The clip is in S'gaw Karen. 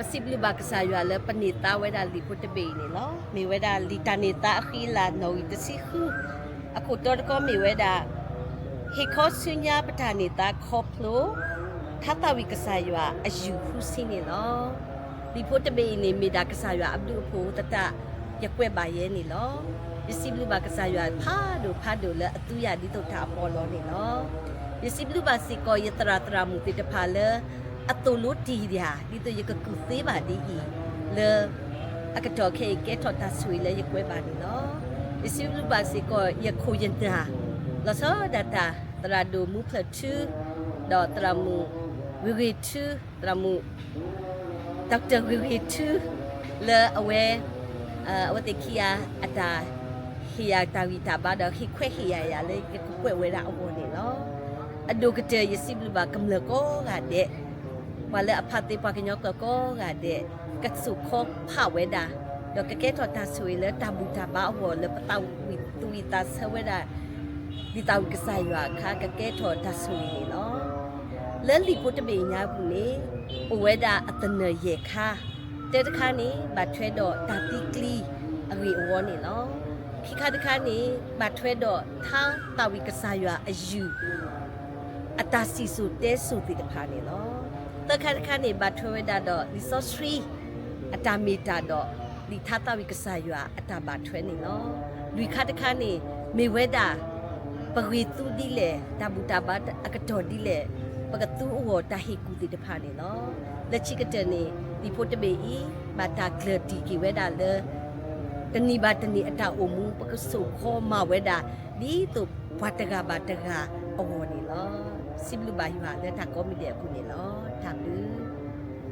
ပစံးဘျုးဘၣ်ကစၢ်ယွၤလၢပန့ၢ်သါဝဲဒၣ်လံာ်ဖိတဘ့ၣ်အံၤန့ၣ်လီၤ. မ့ၢ်ဝဲဒၣ်လံာ်တၢ်န့ၢ်သါအဃံအလၤနီၣ်ဂံၢ်တဆံဃု, အခိၣ်တီတခီမ့ၢ်ဝဲဒၣ် ဟ့ၣ်ခီဆူညါပတၢ်န့ၢ်သါခီဖျိ ထါသးဝံၣ်ကစၢ်ယွၤအယုၢ်ဃုဆံန့ၣ်လီၤ. လံာ်ဖိတဘ့ၣ်အံၤန့ၣ် မ့ၢ်ဒၣ်ကစၢ်ယွၤအဘျုးအဖှိၣ်အဃိသတး ယကွဲးဘၣ်ယဲန့ၣ်လီၤ. ယစံးဘျုးဘၣ်ကစၢ်ယွၤဖးဒိၣ်ဖးဒိၣ်လၢအသူယၤဒ်သိးတၢ်အပီးလီၤန့ၣ်လီၤ. ယစံးဘျုးဘၣ်စ့ၢ်ကီးယသရၣ်သရၣ်မုၣ်သ့ၣ်တဖၣ်လၢ အသိၣ်လိတ့ၢ်ယၤ ဒ်သိးယကကူၣ်သ့ဘၣ်ဒ်အံၤ, လၢအကတီၢ်ခဲအံၤကဲထီၣ်တၢ်ဆိၣ်ဂ့ၤလၢယကွဲးဘၣ်န့ၣ်လီၤ. ယစံးဘျုးဘၣ်စ့ၢ်ကီးယခိၣ်ယနၢ် လီၤဆီဒၣ်တၢ် သရၣ်ဒိၣ်မူဖျၢၣ်ထူ, ဒီးသရၣ်မုၣ်ဂ့ၤဂ့ၤထူ, သရၣ်မုၣ် ဒီကတၢၢ်ဂ့ၤဂ့ၤထူ, လၢအဝဲ အဝဲသ့ၣ်ခံဂၤ အတၢ်ဟ့ၣ်ယၤတၢ်ဂံၢ်တၢ်ဘါ ဒီးဟ့ၣ်ခွဲးဟ့ၣ်ယာ်ယၤလၢယကကွဲးဝဲဒၣ်အဂီၢ်န့ၣ်လီၤ. အဒိၣ်ကတၢၢ်ယစံးဘျုးဘၣ်ကမျၢၢ်ကိးဂၤဒဲး, ပှၤလၢအဖးသ့ပှၤကညီကျၢၤကိးဂၤဒဲး, ကစိာ်ခီဖးဝဲဒၣ်, ဒီးကကဲထီၣ်တၢ်ဆိၣ်ဂ့ၤလၢတၢ်ဘူၣ်တၢ်ဘါအဂီၢ်လၢပသးဝံၣ်သူၣ်ဝံၣ်သးဆၢဝဲဒၣ် ဒ်သးဝံၣ်ကစၢ်ယွၤအခါ ကကဲထီၣ်တၢ်ဆိၣ်ဂ့ၤန့ၣ်လီၤ. လၢလံာ်ဖိတဘ့ၣ်ညါပူၤန့ၣ် အိၣ်ဝဲဒၣ်အသနၢၣ်ယဲၢ်ခါ, တၢတခါန့ၣ် ဘၣ်ထွဲဒီးတၢ်သံကျံအဂ့ၢ်အဝီန့ၣ်လီၤ. ခံခါတခါန့ၣ် ဘၣ်ထွဲဒီးထါသးဝံၣ်ကစၢ်ယွၤအယုၢ် အတၢ်စံၣ်စိၤတဲစိၤသ့ၣ်တဖၣ်န့ၣ်လီၤ. သၢခါတခါန့ၣ် ဘၣ်ထွဲဝဲဒၣ်ဒီးလံာ်စီဆှံ အတၢ်မ့ၢ်တၢ်ဒီး လံာ်ထါသးဝံၣ်ကစၢ်ယွၤအတၢ်ဘၣ်ထွဲန့ၣ်လီၤ. လွံၢ်ခါတခါန့ၣ် မ့ၢ်ဝဲဒၣ် ပဂ့ၤသူဒ်လဲၣ်, တၢ်ဘူၣ်တၢ်ဘါအကတီၢ်ဒ်လဲၣ်, ပကသူအဂီၢ်တၢ်ဟ့ၣ်ကူၣ်သ့ၣ်တဖၣ်န့ၣ်လီၤ. လၢခံကတၢၢ်န့ၣ် လံာ်ဖိတဘ့ၣ်အံၤ ဘၣ်တၢ်ကျၢၢ်တံၢ်က့ၤဝဲဒၣ်လၢ တနံၤဘၣ်တနံၤအတၢ်အိၣ်မူ ပကစိာ်ခီမၤဝဲဒၣ် ဒ်သိးပှၤတဂၤဘၣ်တဂၤအဂီၢ်န့ၣ်လီၤ. စံးဘျုးဘၣ်ယွၤလၢတၢ်ကိးမံၤဒဲးအပူၤန့ၣ်လီၤ. တၢ်ဘျုး